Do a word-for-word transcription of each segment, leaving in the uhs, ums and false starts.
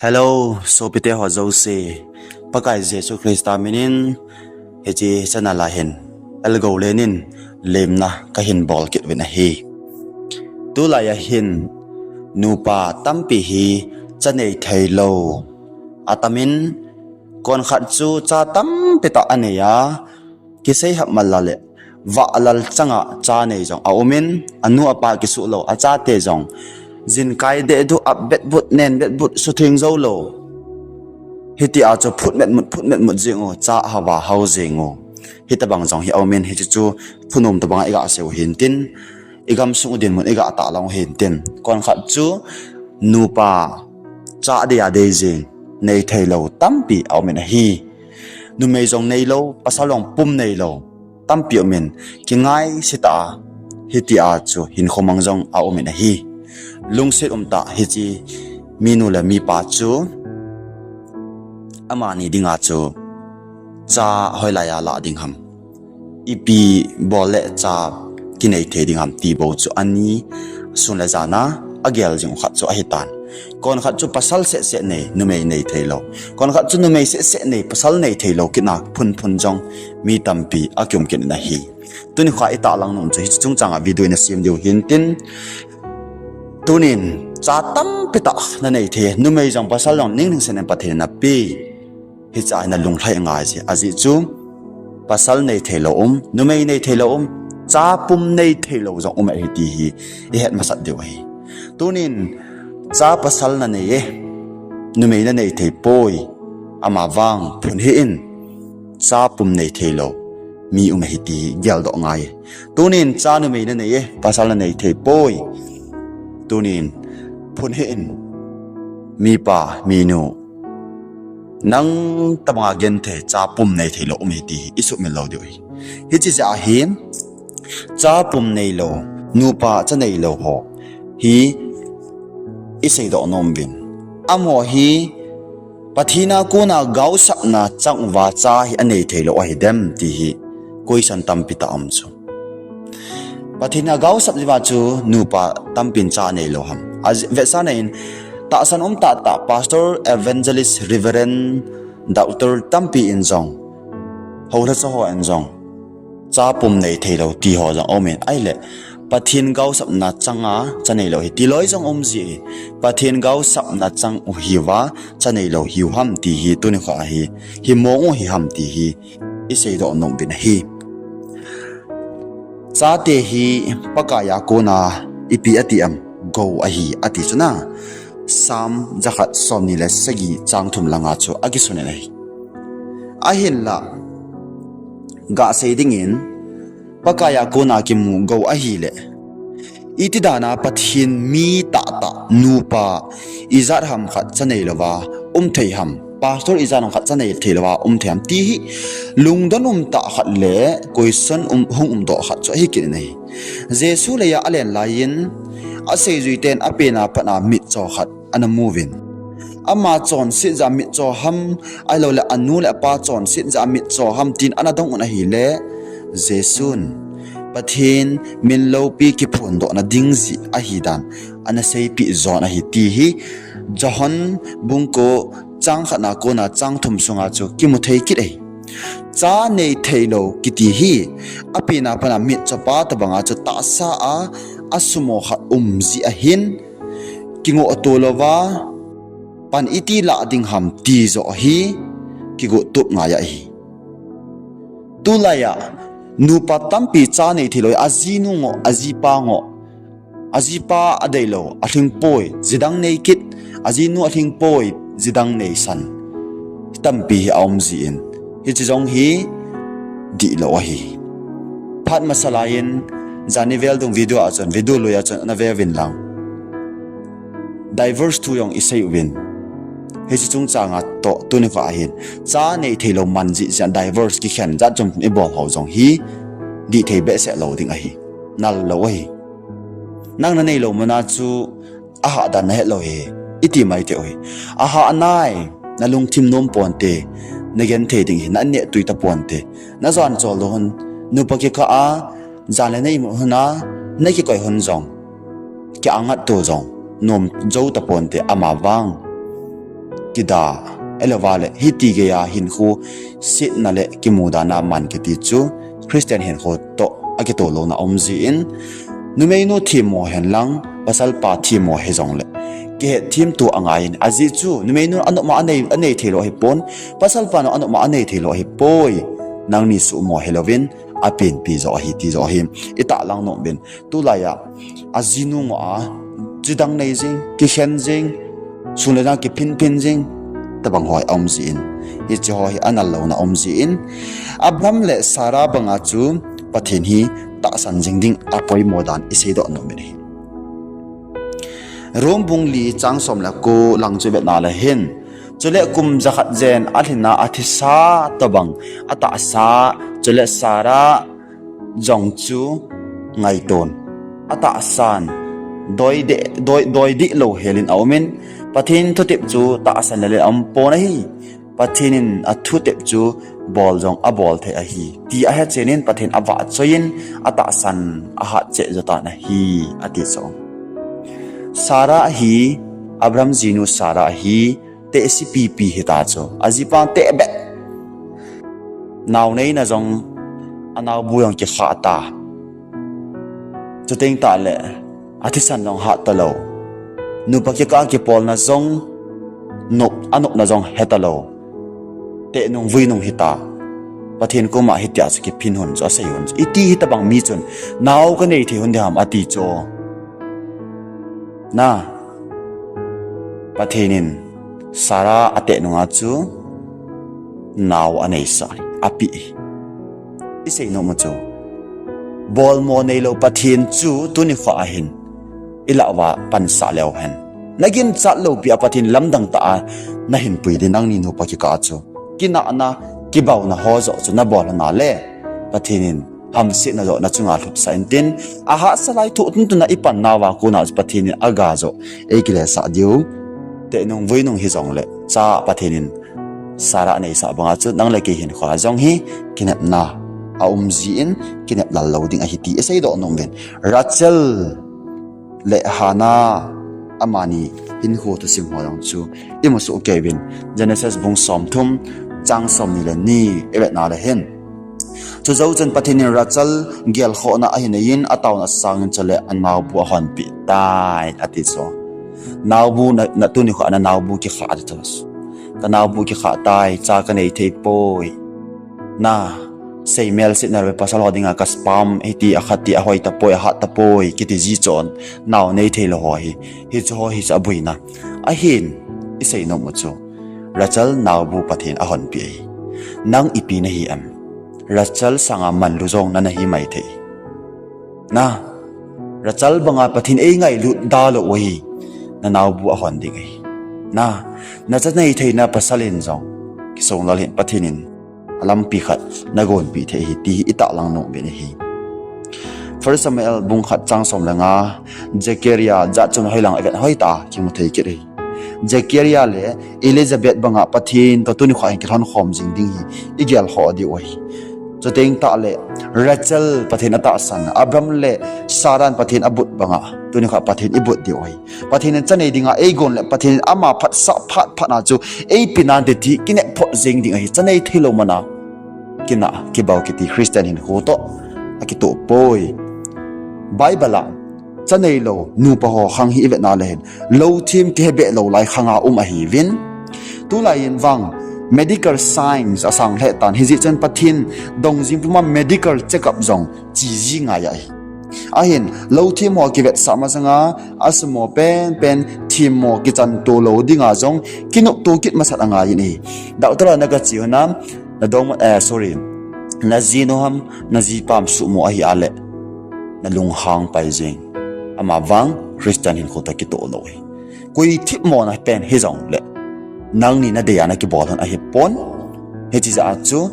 Hello, sopite ho jouse. Pakai Jesu Christa minin, hiche channel a hin, Elgoulen in, lemna kahin bol kit uvin ahi. Tulai a hin, nupa tampi hi, cha nei thei lou. Atamin, konkhat chu cha tampi tah anei a, kisei hap malla le, vahlal changa cha nei jong aumin, anu apa kisuh lou, achate jong, jingkah dehduh, ap betbut, nen betbut, sutheng jou lou. Hitia chu phut metmut, phut metmut jing u, cha hava hao jing u. Hitabang jong hi aumin, hiche chu phunom tabanga iga sei u hintin, igamsung u dinmun iga tahlang u hintin. Konkhat chu nupa cha dei a dei jing, nei thei lou tampi aumin ahi. Numei jong nei lou, pasal jong pum nei lou tampi aumin, kingaise tah a, hitia chu hinkho mang jong aumin ahi. Lungset umtah hiche minu le mipa chu, amani dinga chu, cha hoilai a lah ding ham, ipi bol le cha kinei thei ding ham ti bou chu ani sun le jan a agel jing u khat chu ahitan. Konkhat chu pasal sehseh nei, numei nei thei lou. Konkhat chu numei sehseh nei, pasal nei thei lou, kina phunphun jong mi tampi akium kit in ahi. Tuni kha itahlang nom chu hiche chungchanga video ina sem diu hintin. Tunin, cha tampi tah nanei thei, numei jong pasal jong ning ning sen in Pathen in napeh. Hiche a nalunglhai ngai jeh, ajeh chu, pasal nei thei lou um, numei nei thei lou um, cha pum nei thei lou jong um ahi ti hi, ihet masat diu ahi. Tunin, cha pasal nanei e, numei nanei thei poi, amavang phun hih in, cha pum nei thei lou mi um ahi ti hi geldoh ngai e. Tunin cha numei nanei e, pasal nanei thei poi. Tunin phun hih in, mipa, minu, nang tabanga genthei cha pum nei thei lou um ahi ti hi isuhmil lou diu ahi. Hiche jeh a hin, cha pum nei lou, nupa cha nei lou ho hi iseidoh nom uvin. Amaho hi Pathen a kona gaosapna chang uva cha hi anei thei lou ahi dem ti hi question tampi tah aum chu. Pathen a gaosap jeh uva chu nupa tampin cha anei lou ham. Avetsahna in tahsan um tahtah Pastor, Evangelist, Reverend, Doctor tampi in jong, houlhacha ho in jong, cha pum nei thei lou ti ho jong aumin, ahile Pathen gaosapna changa cha nei lou hi ti loi jong um ji e. Pathen gaosapna chang u hiuva cha nei lou hiu ham ti hi tuni kha hi, hi mong u hi ham ti hi iseidoh nom uvin ahi. Chate hi Pakai a kona ipi ati em, gou ahi ati chu na. Psalm jakhat somni le sagi chang thum langa chu akisun in ahi. Ahinla, gasei dingin, Pakai a kona kimu gou ahile, iti dana Pathen mi tahtah nupa ijat ham khat cha nei louva um thei ham, pastor ijat ham khat cha nei thei louva um thei ham ti hi lungdon um tah khat le question um, hung umdoh khat chu ahi kit in ahi. Jesu leiya alen laiyin, aseijui ten apena pat a mitcho khat ana mu uvin. Ama chonset jeh a mitcho ham, ahilouleh anu le apa chonset jeh a mitcho ham tin ana dong un ahile, Jesun, Pathen min loupi kiphondohna ding jeh ahi dan ana seipeh jon ahi ti hi, Johan bung ko chang khatna kona chang thum sunga chu kimu thei kit ahi. Cha nei thei lou kiti hi, apena pat a mitchopa tabanga chu tahsa a, asumo khat um jeh ahin, kingohto louva, pan iti lah ding ham ti joh hi, kigot tup ngai ahi. Tulaiya, nupa tampi cha nei thei lou, ajinu ngoh, ajipa ngoh, ajipa adei lou, alhing poi, jidang nei kit, ajinu alhing poi, jidang nei san, tampi hi aum jin, hiche jong hi dihlou ahi. Phat masa laiyin, jani vel dung video a chun, video lui a chun ana ve uvin lang, divorce thu jong isei uvin. Hiche chungchanga toh tuni kha ahin, cha nei thei lou man jeh jeh a divorce kikhen jat chom ibol ho jong hi, dih thei behseh lou ding ahi. Nal lou ahi. Nang nanei lou muna chu ahah dan nahet lou hi, iti mai teu hi. Ahah nai, nalungthim nom ponte, nagenthei ding hi, na neh tui ta ponte. Najan chol lou hun, nupa kikah a, jan le na imut hun a, nakikoi hun jong, kiangat to jong, nom jou ta ponte amavang. kida, ahilouva le hiti geiya hinkho setna le kimudana man kiti chu Christian hinkho toh akitoh louna aum jin, numeinu themmo henlang, pasalpa themmo hijongle kihetthem to angaiyin, ajeh chu numeinu anop ma anei, anei theilou ahipon, pasalpa nu anop ma anei theilou ahipoi, nangni suhmo hilouvin, apenpi joh ahi ti joh hi itahlang nom uvin. Tulaiya ajinu ngoh a chidang nei jing, kikhen jing, sun le jan kiphinphin jing, tobang ho aum jin, hiche ho hi anal louna aum jin, Abraham le Sarah banga chu Pathen hi tahsan jing ding apoimo dan iseidoh nom uvin ahi. Rom bung li chang som le ko lang chu vetna le hin, chule kum jakhat jen alhinna athisa tobang atahsa, chule Sarah jong chu ngaiton, atahsan doi deh, doi, doi dih lou helin aumin, Pathen thutep chu tahsan le le aumpon ahi. Pathen in athutep chu bol jong abol thei ahi ti ahechenin Pathen avahchoiyin atahsan ahatcheh jotan ahi, ati chu. Sarah hi, Abraham jinu Sarah hi, tehse pipi hita chu, ajipan tehbeh. Nao neina jong, anaobu jong kikhah ta. Chuteng tahle, athisan jong hat talou. Nupa kikah kipolna jong, nop, anopna jong hetalou. Tehnung vuinung hita. Pathen koma hitia chu kiphin hon chu, asei hon chu. Iti hitobang mi chun, nao kanei thei hon diham ati chu. Na, Pathen in Sarah atehnunga chu nao aneisah, apeh. Isei nom u chu, bolmo neilou Pathen chu tuni kho ahin ilah uva pansah leu hen, naginchat loupia Pathen lamdang tah a nahin pui ding, nangni nupa kikah chu kinahna, kibaona ho joh chu nabol hon a le, Pathen in hamsetna joh nachunga lhutsah intin, ahahsa lai thoh tuntuna ipan nauva kona chu Pathen in aga joh eikilesah diu. Tehnung vuinung hijongle, cha Pathen in Sarah aneisah banga chu nang le kei hinkhoa jong hi kinepna aum jin, kinep lal lou ding ahi ti iseidoh nom uvin. Rachel le Hannah, amani hinkho thusim ho jong chu imu soh kei uvin. Genesis bung somthum, chang somni le ni ivetna le hin, chujou chun Pathen in Rachel gelkhohna ahin neiyin, ataona sangin chule anaobu ahonpeh tai, ati chu. Naobu na, na tuni kho a nanaobu kikhah ati chu. Kanaobu kikhah tai, cha kanei thei poi. Na, seimel setna le pasal ho dinga ka sperm hiti, akhat ti, ahoi tapoi, ahat tapoi kiti ji chun, nao nei theilou ho hi, hiche ho hi chu aboina ahin, isei nom u chu, Rachel naobu Pathen ahonpeh ahi. Nang ipi nahi em? Rachel sanga manlu jong nana hi maithei. Na, Rachel banga Pathen eingailut dalou u ahi. Nanaobu ahon ding ahi. Na, nacha nei theina pasal in jong kisonglal hin Pathen in alampi khat nagonpeh thei ahi ti hi itahlang nom uvin ahi. First Samuel bung khat chang som le nga, Zechariah jat chun hoilang ivet hoitah a kimu thei kit ahi. Zechariah le Elizabeth banga Pathen toh tuni kho a hin kilhonkhom jing ding hi igelkhoh diu ahi. Chuteng tahle, Rachel Pathen atahsan, Abraham le Sarah in Pathen abut banga tuni kho a Pathen ibut diu ahi. Pathen in cha nei dinga eigon le Pathen in ama phatsah phat phatna chu eipeh nante ti kinep phot jeng ding ahi. Cha nei theilou mana kinah, kibao kiti Christian hinkho toh akitoh poi. Bible a cha neilou nupa ho khang hi ivetna le hin, louthem kihebeh lou lai khanga um ahiuvin. Tulai in vang medical science asang lheh tan, hijeh chun Pathen dongjing puma medical checkup jong cheji ngai ahi. Ahin, louthem ho kivetsah masanga, asumo penpen, themmo kichan to lou dinga jong kinopto kit masat angaiyin ahi. Doctor a nagache hon a, nadong, eh, sorry, najinu ham, najipa ham suhmo ahi a le, nalunghang pai jeng. Amavang Christian hinkho toh kitoh lou ahi. Koi themmona pen hijongle, nangni nadei a nakibol hon ahipon. Hiche jeh a chu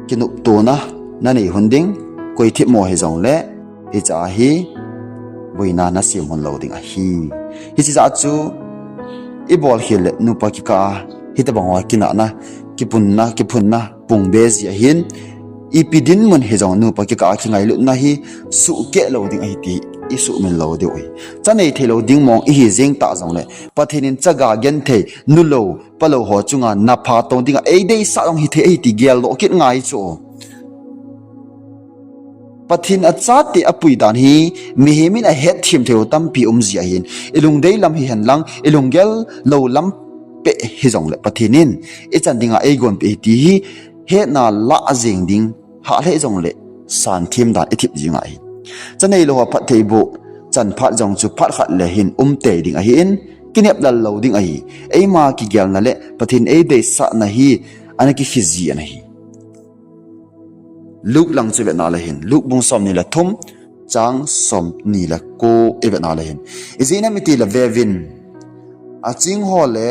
kinoptona nanei hon ding, koi themmo hijongle, hiche a hi boina nasem hon lou ding ahi. Hiche jeh a chu ibol khel le nupa kikah a hitobang ho kinahna, kipunna, kiphunna pungbe ji ahin, ipi dinmun hijong nupa kikah a kingailutna hi suhkeh lou ding ahi ti isuhmil lou diu ahi. Cha nei theilou ding mong ihi jeng ta jongle, Pathen in chaga genthei, nulou, palou ho chunga napha tong dinga eideisah jong hithei ahi ti geldoh kit ngai chu. Pathen achate apui dan hi mihem in ahetthem theiu tampi umji ahin, ilungdei lam hihen lang, ilunggel lou lam peh hijongle Pathen in ichan dinga eigonpeh ahi ti hi hetna lah jeng ding, hah lheh jongle santhem dan ithip jing ahi. Cha neilou ho phattheiboh chan phat jong chu phat khat le hin umtei ding ahin, kinep lal lou ding ahi. Eima kigelna le Pathen eideisahna hi ana kikheji ana hi. Luke lang chu ivetna le hin, Luke bung somni le thum, chang somni le ko ivetna le hin, ijeh inem itile veuvin, aching ho le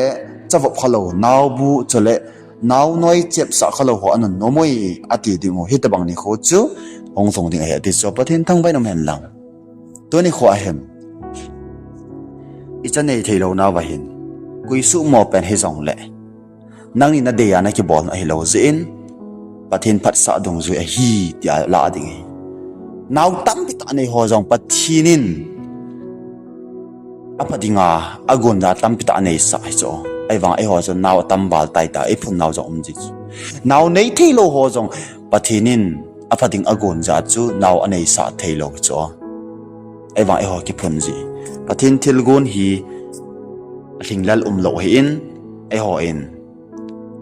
chavop khalou, naobu chule naonoi chepsah khalou ho anunnom uve ati dingu, hitobang nikho chu hung lhung ding ahi ati chu. Pathen thangvah in um hen lang. Tuni kho ahin, icha nei theilou nauva hin, koi suhmo pen hijongle, nangni nadei a nakibol ahilou jeh in, Pathen phatsah dungjui ahi tia lah ding ahi. Nao tampi tah nei ho jong Pathen in apha dinga agonja tampi tah aneisah ahi chu. Ahivang eiho chu nao atam val tai ta, iphun nao jong umji chu. Nao nei theilou ho jong Pathen in apha ding agonja chu nao aneisah theilou chu. Ahivang eiho kiphun ji, Pathen thilgon hi alhinglel umlou ahin, eihon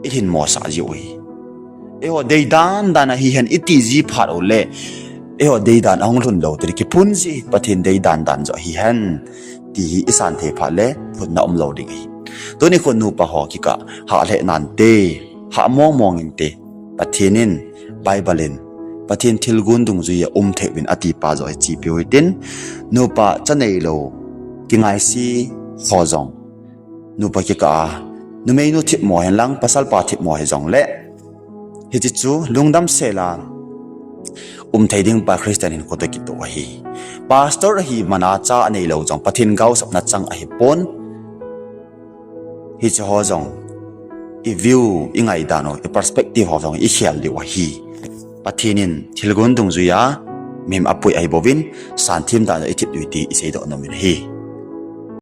ihinmosah jiu ahi. Eiho deidan dan a hihen iti ji phat ule, eiho deidan ahung lhun lou tile kiphun ji, Pathen deidan dan joh hihen ti hi isan thei phat le phunna umlou ding ahi. Tuni kho nupa ho kikah hah lheh nante, hah mong mong inte. Pathen in, Bible in, Pathen thilgon dungjui a um thei uvin atipa joh hi chepiu hitin, nupa cha neilou kingaise ho jong, nupa kikah a, numeinu thipmo hen lang, pasalpa thipmo hijongle, hiche chu lungdam sela um thei ding pa Christian hinkho toh kitoh ahi. Pastor ahi mana cha aneilou jong Pathen gaosapna chang ahipon. Hiche ho jong i view, ingaidan u, i perspective ho jong ikhel diu ahi. Pathen in thilgon dungjui a mihem apui ahibouvin, santhem dan a ithip diu ti iseidoh nom in ahi.